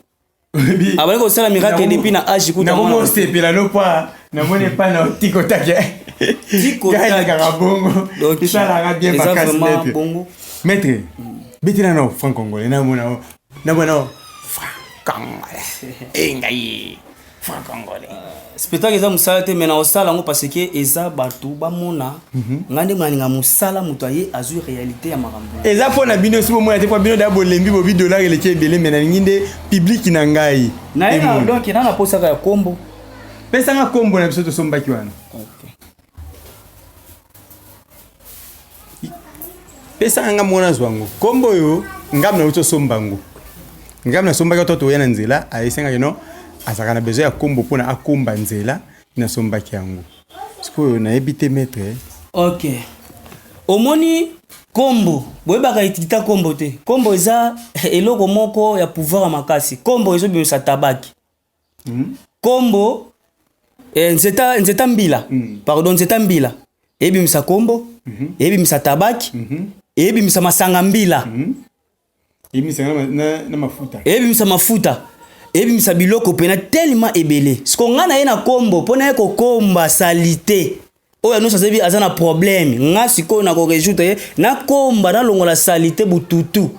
abali kosala miracle depuis na age kuta Nakomi mwana. osepela no mpa namoni epai na tikotake. Tiko-taki. Kaka bongo. Donc, esalaka bien eza makasi. vraiment Maître. bongo. Maître, betela na franc congolais, namona namona franc congolais engai. Franc congolais. Spectacle eza mosala te, mais na kosala yango parce que eza bato bamona. Ngai nde nalinga mosala, moto aye azwi réalité ya makambo. Eza mpo na bino si bomona te, mpo bino da bolembi bobi dollar eleki ebele, mais nalingi nde public na ngai na ye na emona. Donc na naposaka ya kombo. Pesanga nkombo na biso tosombaki wana. Pesanga nga mona azwa yango, nkombo oyo ngambo na biso tosomba yango. Ngambo nasombaki to toya na nzela, ayesengaki no azalaka na besoin ya nkombo mpona akomba nzela. Nasombaki yango, sikoyo nayebi te, maître. Ok, omoni kombo, boyebaka etikita kombo te. Kombo eza eloko moko ya pouvoir ya makasi. Kombo ezobimisa tabaki. Kombo nzeta, nzeta mbila, pardon, nzeta mbila ebimisa kombo, ebimisa tabaki, ebimisa masanga mbila. Ebimisanga na mafuta. Ebimisa mafuta, ebimisa biloko pena tellement ebele. Siko nga na ye na kombo mpo na ye kokomba saleté oyo nyonso azebi aza na problème. Nga sikoyo na korejoute ye, nakomba, nalongola saleté bututu.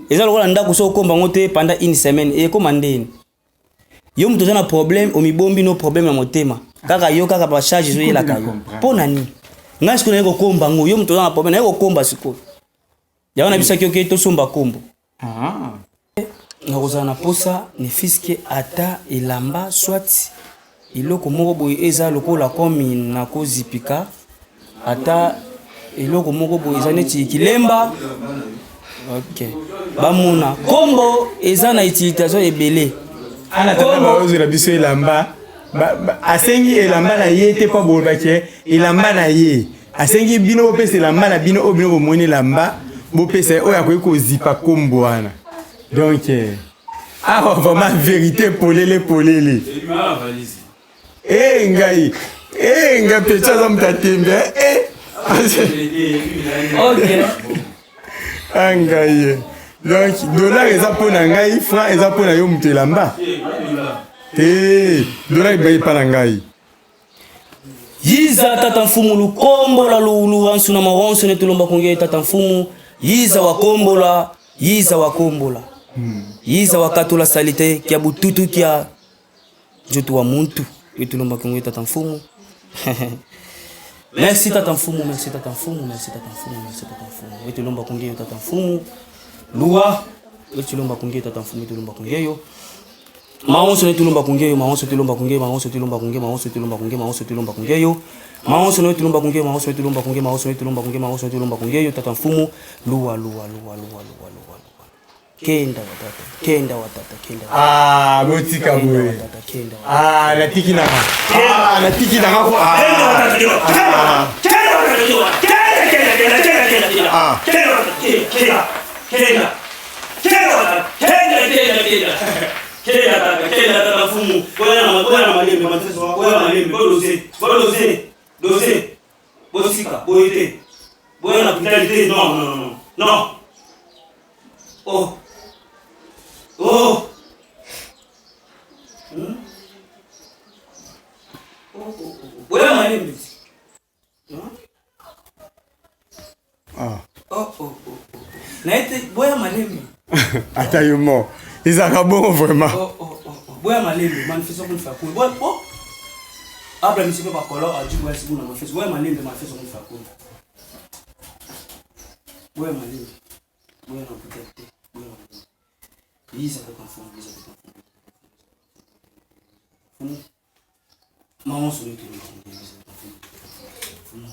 Eza lokola ndako, so okomba yango te pendant une semaine, ekoma ndeni? Yo moto oza na problème, omibombi no problème na motema kaka yo, kaka bacharge ezoyelaka yo. Mpo na nini ngai sikoyo naye kokomba yango? Yo moto oza na problème, naye kokomba sikoyo yango. Nabisaki oke tosomba kombo. Nakozala na posa ne fiske ata elamba, soit eloko moko boye eza lokola komi nakozipika, ata eloko moko boye eza neti kilemba. Ok, bamona kombo eza na utilisation ebele. Ana tata, baozwela biso elamba. Asengi elamba na ye te mpo bolobaki elamba na ye. Asengi bino bopesa elamba na bino oyo bino bomoni elamba, bopesa ye oyo akoki kozipa kombo wana. Donc awa vraiment vérité polele polele. Ebima valise. E ngai e ngai pecho aza moto atembe e. A ngai ye. Donc dollar eza mpo na ngai, franc eza mpo na yo moto elamba te. Dollar ebai epa na ngai. Yiza tata mfumu lukombola luwansu na mawansu ne tulomba kunge tata mfumu yiza wakombola, yiza wakombola, yiza wakatula saleté kya bututu kya nzoto wa muntu etulomba kunge tata mfumu. Merci tata mfumu, merci tata mfumu, merci tata mfumu, merci tata mfumu. Etulomba kunge tata mfumu luwa, etulomba kunge tata mfumu, etulomba kunge yo maonso ne tulomba kungeyo, maonso tulomba kungeyo, maonso tulomba kunge, maonso tulomba kunge, maonso tulomba kungeyo, maonso ne tulomba kungeyo, maonso tulomba kunge, maonso tulomba kunge, maonso tulomba kungeyo tata mfumu luwa, luwa, luwa, luwa, luwa, luwa, luwa, kenda watata, kenda watata, kenda. Ah, botika Kenda boye. watata, kenda watata. Ah, natiki nanga, ah, natiki nanga ko, ah. Ah. Bosika boye te, boya na hôpital te. Non, non, non, non. Oh oh. Oh, oh, oh. Boya malembe. Ah. Oh, oh, oh, oh. Naye te, boya malembe. Ata yo mo ezalaka bongo vraiment. Oh, oh, oh, oh. Boya malembe, manifestation kun fa kun. Boya, oh. Abla misi pe bakolo ajibu ya sibu na manifestation. Boya malembe, manifestation kun fa kun. Boya malembe. Boya na hôpital te. Boya malembe. Yiza tata mfumu, yiza tata mfumu. Mfumu. Maman soni tuni yiza tata mfumu. Mfumu.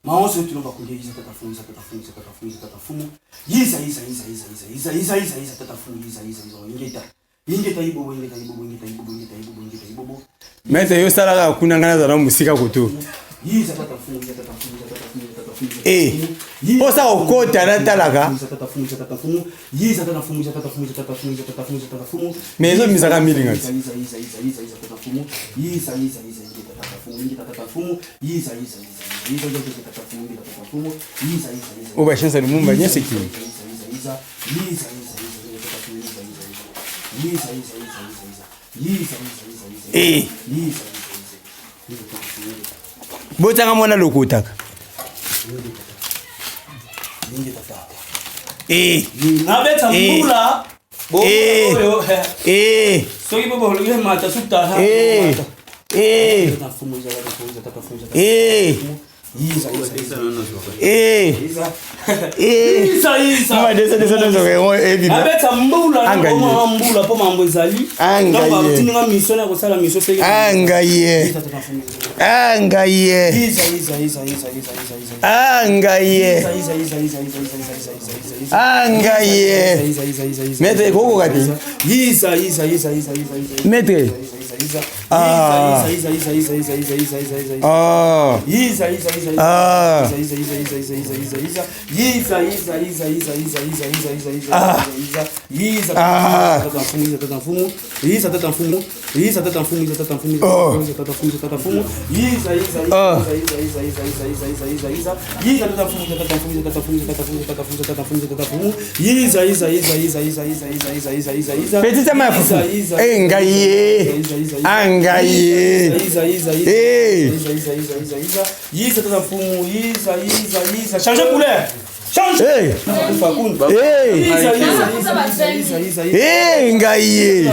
Maman soni tuni bakunde yiza tata mfumu, yiza tata mfumu, yiza tata mfumu, yiza tata mfumu. Yiza yiza yiza yiza yiza yiza yiza yiza yiza tata mfumu yiza yiza yiza ingeta. Ingeta ibobo, ingeta ibobo, ingeta ibobo, ingeta ibobo, ingeta ibobo. Maître, yo osalaka kuna, ngai nazala mosika koto. Yiza tata mfumu, yiza tata mfumu, yiza tata mfumu, yiza tata mfumu. Eh, mposa kokota natalaka. Yiza tata mfumu, yiza tata mfumu, yiza tata mfumu, yiza tata mfumu, yiza tata mfumu, yiza tata mfumu, yiza tata mfumu. Mais ezobimisaka milinga ti. Yiza yiza yiza yiza yiza tata mfumu, yiza yiza yiza ingeta tata mfumu, ingeta tata mfumu, yiza yiza yiza yiza yiza yiza tata mfumu, ingeta tata mfumu, yiza yiza yiza. Oyo bachance ya Lumumba nyonso ekimi. Yiza yiza yiza yiza yiza yiza tata mfumu, yiza yiza yiza yiza yiza yiza yiza yiza yiza yiza Eh. yiza yiza yiza yiza tata mfumu, Botanga mwana lokotaka. ingeta tata. Eh. Nabeta Eh. mbula. Eh. Oyo, Eh. soki mpo bolobi mata suta Eh. Eh. Eh. Eh. Eh. Mwa desa desa desa yango ebima. abeta mbula Anga ye. nakomona mbula mpo mambo ezali Anga ye. batindinga mission ya kosala mission seki Anga ye. Anga ye. Anga ye. Anga ye. Maître, ekokoka te. Maître. Ah. Ah. Ah. Ah. Oh. Ah. Petit ama ya fufu. Eh, ngai ye. Ah, ngai ye. Eh. Change couleur. Change. Eh. Eh. Eh, ngai ye.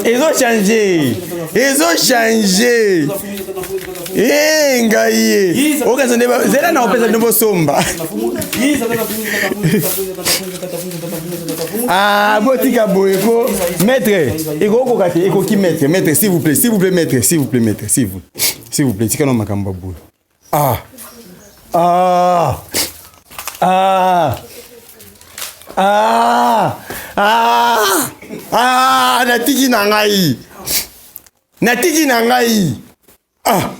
Ezo changer. Ezo changer. Eh, ngai ye. Okanisa nde zela na opesa nde bosomba. Ah, botika boye ko. Maître, ekokoka te, ekoki maître. Maître, s'il vous plaît, s'il vous plaît, maître, s'il vous plaît, maître, s'il vous. S'il vous plaît, tika na makambo ya boye. Ah. Ah. Ah. Ah. Ah. Ah, natiki na ngai. Natiki na ngai. Ah.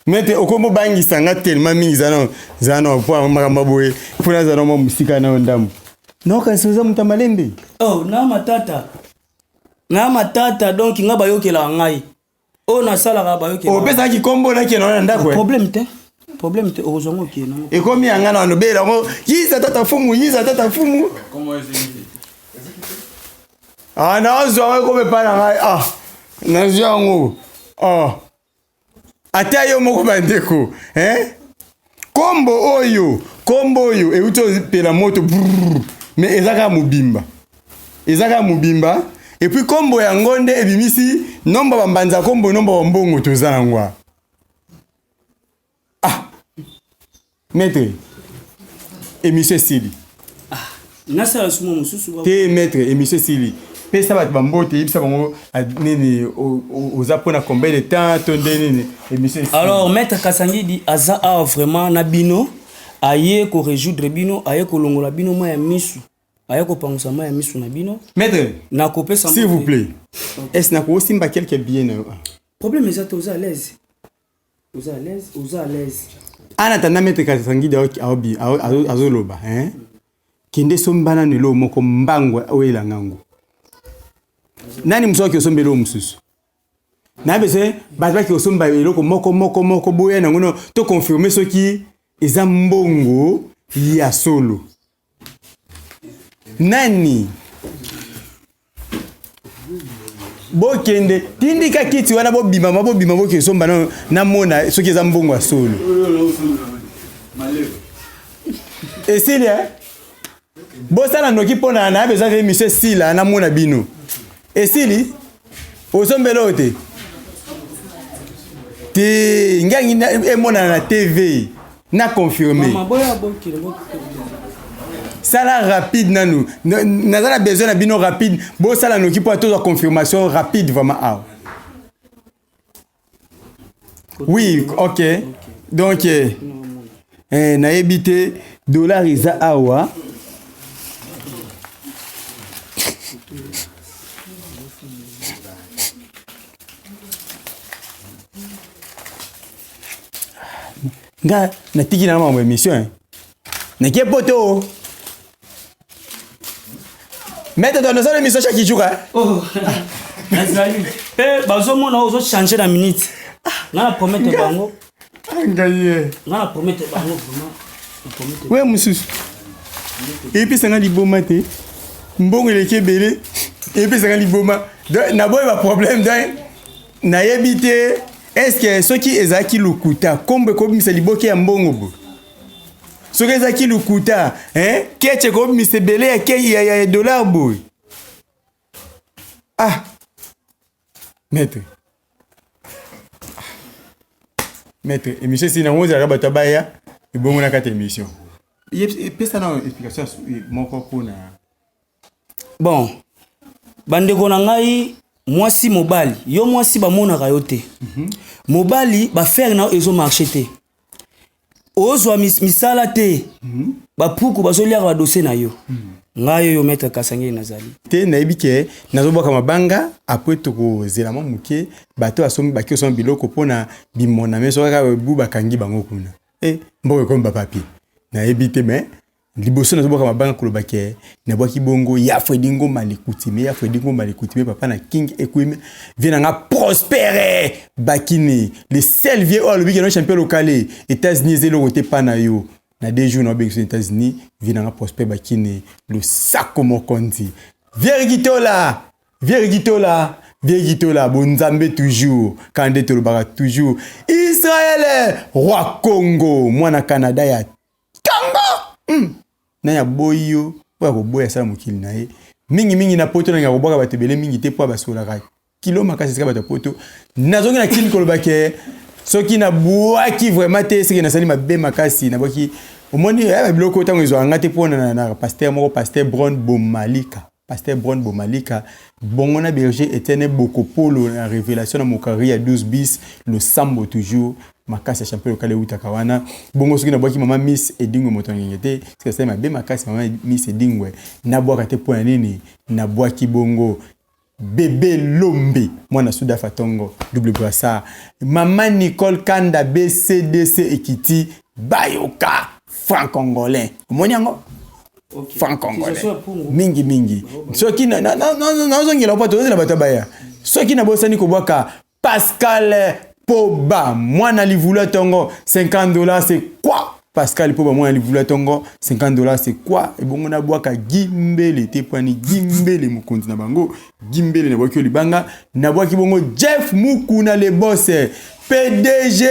Maître, okomi obangisa nga tellement mingi zana zana po makambo ya boye mpo nazala mwa mosika na yo ndambo. Naokanisa oza moto ya malembe. Oh, na matata. Na matata donc nga bayokelaka ngai. Oyo nasalaka bayokelaka. Opesaki kombo nakende wana na ndako. eh? Problème te. Problème te okozwa ngo okende nango. Ekomi ya nga na lobela yango yiza tata fumu yiza tata fumu. Ah, nazwa yango ekomi epai na ngai. Ah, nazwi yango. Ah. Ata yo moko bandeko, hein? Kombo oyo, kombo oyo euti opela moto brrr, mais eza kaka mobimba. Eza kaka mobimba. Et puis kombo yango nde ebimisi nomba bambanza kombo nomba bambongo toza yango awa. Ah. Maître, émission esili. Nasala sumo mosusu. Te maître, émission esili. Pesa bato bambote, yebisa bango nini oza mpona combien de temps to nde nini émission esili. Alors maître Kasangidi aza awa vraiment na bino aye ko résoudre bino aye kolongola bino mai ya misu aye kopangusa mai ya misu na bino Maître, nakopesa s'il vous mbote. plaît. Est-ce na kosimba quelques billets na yo? Problème eza te oza à l'aise. Oza à l'aise, oza à l'aise. En attendant maître Kasangidi aobi azoloba, hein? Kende somba nanu eloko moko mbango oyelanga yango. Nani mosusu akoki kosomba eloko mosusu? Na besoin bato baki kosomba eloko moko moko moko boya nango no to confirmer soki eza mbongo ya solo. Nani? Bokende tindika kiti wana bobima ma bobima boke somba na namona soki eza mbongo ya solo. Esili eh? Bosala noki mpona na besoin ve monsieur Sila namona bino. Esili? Osombela oyo te? Te, ngai emonana na TV na confirmer. Mama boya bokende bokende. Sala rapide nanu. Naza na besoin na bino rapide. Bosala noki mpo tozwa confirmation rapide vraiment awa. Oui, ok. Donc nayebi te dollar eza awa. Nga natiki na mambo émission hein. Nakie poto. Maître, toi, nous avons émission chaque jour. Hein? Oh, nazali mpe bazomona oyo ozochange na minute nga na promete bango Ngai ye. nga na promete bango vraiment na promete We mosusu. Epesanga liboma te. Mbongo eleki ebele. Epesanga liboma. Donc, naboyi ba problème donc nayebi te est-ce que soki ezalaki lokuta kombo ekobimisa liboke ya mbongo boye. Soki ezalaki lokuta, hein, keche ekobimisa ebele ya dollar boye. Ah maître, maître, émission esili nango, ozalaka bato abaya ebongo na kati ya émission. Pesa na explication moko mpona. Bon, bandeko na ngai, mwasi, mobali, yo mwasi bamonaka yo te. Mobali, baaffaires na yo ezomarcher te, ozwa misala te, bapuku bazoliaka badossier na yo. Ngai oyo maître Kasangeli nazali. Te, nayebi ke nazobwaka mabanga. Après tokozela mwa moke, bato basombi, baki osomba biloko mpona bimona me soki kaka bu bakangi bango kuna, e mboka ekomi bapapier, nayebi te. Mais liboso nazobwaka mabanga, koloba ke nabwaki bongo ya Fredi Ngoma Lekutime, ya Fredi Ngoma Lekutime, papa na King Ekwime, vieux na nga Prospere Bakini, le seul vieux oyo alobi ke no champion lokale, États-Unis eza eloko te mpa na yo. Na 2 jours na obengisa États-Unis, vieux na nga Prosper Bakini, losako mokonzi, vieux Gitola, vieux Gitola, vieux Gitola, bonzambe toujours kaka nde tolobaka toujours. Israel roi Congo, mwana Canada ya ntongo, Nani aboyi yo mpo ya koboya asala mokili na ye mingimingi na Poto? Nalinga kobwaka bato ebele mingi te mpo basolaka kilo makasi esika bato ya Poto. Nazongi na kini koloba ke soki nabwaki vraiment te, seke nasali mabe makasi. Nabwaki, omoni biloko ntango ezwaka nga te mpo na pasteur moko, pasteur Bron Bomalika, pasteur Bron Bomalika bongo na berger Etienne Bokopolo na révélation na mokari ya 12 bis. Losambo toujours makasi ya champion lokale eutaka wana bongo. Soki nabwaki mama Miss Edingwe, moto ya ngenge te, soki asali mabe makasi, mama Miss Edingwe nabwaka te. Mpo ya nini nabwaki bongo bebe Lombe, mwana Sudafa Tongo, double brassard, mama Nicole Kanda, BCDC ekiti bayoka franc congolais, omoni yango, franc congolais mingi mingi. Soki nazongela mpo tozozela bato baya, soki nabosani kobwaka Pascal Poba, mwana livulu ya ntongo, 50 $, c'est quoi? Pascal Poba, mwana livulu ya ntongo, 50 $, c'est quoi? Ebongo nabwaka Gimbele te, pwani Gimbele mokonzi na bango, Gimbele nabwaki yo libanga. Nabwaki bongo Jeff Mukuna, le boss, PDG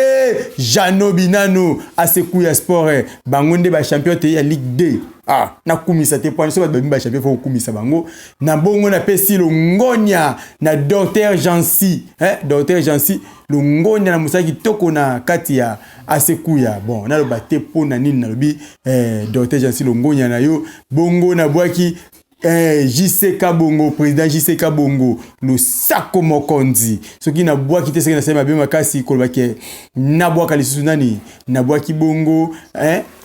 Jano Binano, Asekuya Sport, bango nde bachampion te ya Ligue 2. Ah, nakumisa te pwani so bato babimi bachampion, fo kokumisa bango. Na bongo napesi longonya na docteur Jansi, eh, docteur Jansi, longonya na mosala kitoko na kati ya Asekuya. Bon, naloba te mpo na nini nalobi eh, docteur Jansi, longonya na yo. Bongo nabwaki JCK Bongo, président JCK Bongo, losako mokonzi. Soki nabwaki te, soki nasali mabe makasi, koloba ke nabwaka lisusu nani? Nabwaki bongo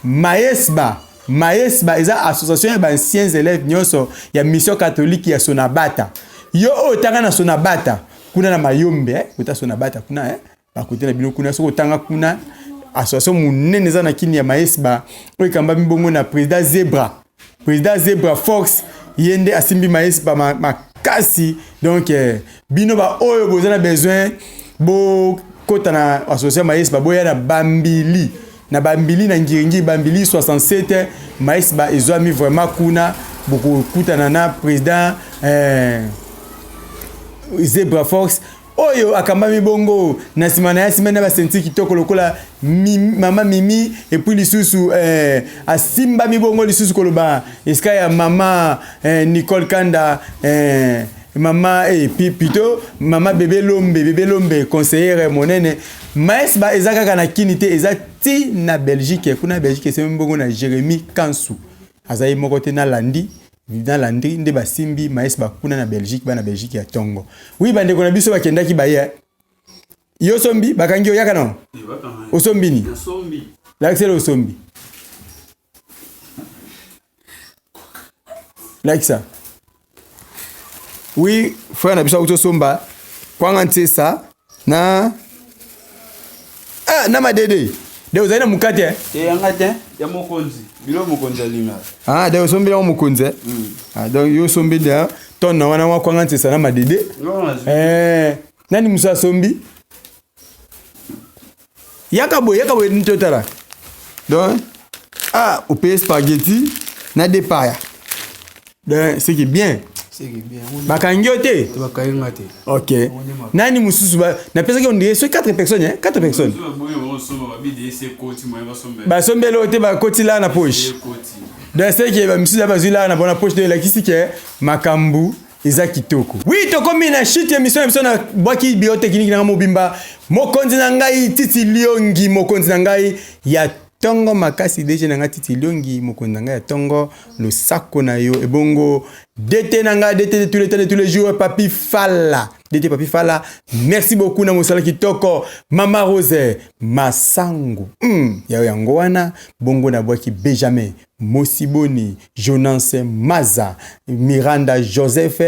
Maesba. Maesba eza association ya baanciens élèves nyonso ya mission catholique ya Sonabata. Yo oyo otanga na Sonabata kuna na Mayombe, ota Sonabata kuna, bakote na bino kuna, soki otanga kuna, association monene eza na kini ya Maesba oyo ekambami bongo na président Zebra, président Zebra Fox, ye nde asimbi Maesba makasi. Donc bino baoyo boza na besoin bokota na association Maesba, boya na Bambili, na Bambili, na Ngiringiri, Bambili 67. Maesba ezwami vraiment kuna, bokokutana na président Zebra Fox oyo akambami bongo na nsima na ye, nsima na basenti kitoko lokola mimi, mama Mimi, et puis lisusu asimbami bongo lisusu koloba esika ya mama Nicole Kanda, mama plutôt mama Bebe Lombe, Bebe Lombe, conseillère monene. Maesba eza kaka na Kini te, eza ti na Belgique kuna. Belgique esembi bongo na Jérémy Kansu, azali moko te, nalandi na Landry nde basimbi maesba kuna na Belgique, bana Belgique ya ntongo. Wi, bandeko na biso bakendaki baye, yo osombi, bakangi yo, yaka na osombi ni lakisela, osombi, lakisa. Oui, frère na biso akuti osomba kwanga ntiesa na na madede de ozali na mokate. Te, yanga te, ya mokonzi, bilo mokonzi alingaka. Ah, de osombeli yango mokonzi, eh? Ah, donc yo osombi de tonne na wana mwa kwanga ntiesa na madede. Eh, nani mosu asombi? Yaka boye, yaka boye, totala. Donc ah, opeye spaghetti na depaya, donc c'est que bien. Bakangi yo te? Bakangi nga te. Ok, nani mosusu napesaki? On dirait soki 4 personnes, hein? 4 personnes basombeli oyo te, bakoti la na poche. Donc c'est que bamisusu bazwi la na bona poche, to elakisi ke makambo. Eza kitoko. Oui, tokomi na chute émission na biso. Na bwaki bureau technique na nga mobimba, mokonzi na ngai Titi Liongi, mokonzi na ngai ya ntongo makasi, DG na ngai Titi Liongi, mokonzi na ngai ya ntongo, losako na yo. Ebongo DT na ngai, DT de tous les temps, de tous les jours, Papi Fala, DT Papi Fala, merci beaucoup na mosala kitoko. Mama Rose Masango, yayo yango wana. Bongo nabwaki Benjamin Mosiboni, Jonas Maza, Miranda Joseph,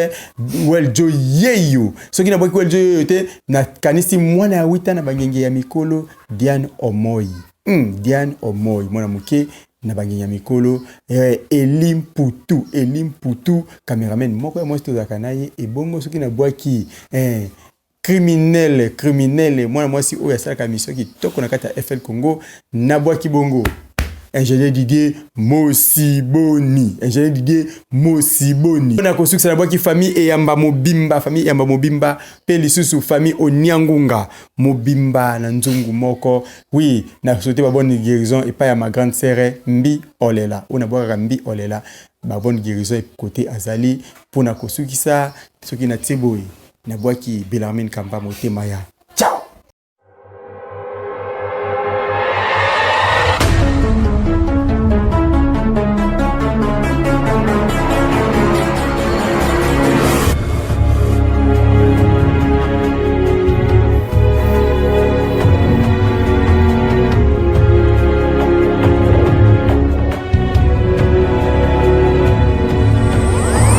Weljo Yeyo. Soki nabwaki Weljo Yeyo te, nakanisi mwana ya wita na bangenge ya mikolo, Diane Omoi. Diane Omoi, mwana moke na bangenge ya mikolo, Eli Mputu, Eli Mputu, cameraman moko ya mwasi tozalaka na ye. Ebongo soki nabwaki criminel, criminel, mwana mwasi oyo asalaka mission kitoko na kati ya FL Congo, nabwaki bongo ingénieur Didier Mosiboni, ingénieur Didier Mosiboni. Na kosukisa, nabwaki famille Eyamba mobimba, famille Eyamba mobimba, mpe lisusu famille Oniangunga mobimba na nzungu moko. Oui, na souhaité ba bonne guérison epai ya ma grande sœur Mbi Olela, oyo nabwakaka Mbi Olela, ba bonne guérison côté azali. Mpona kosukisa, soki natie boye, nabwaki Belarmine Kamba, motema ya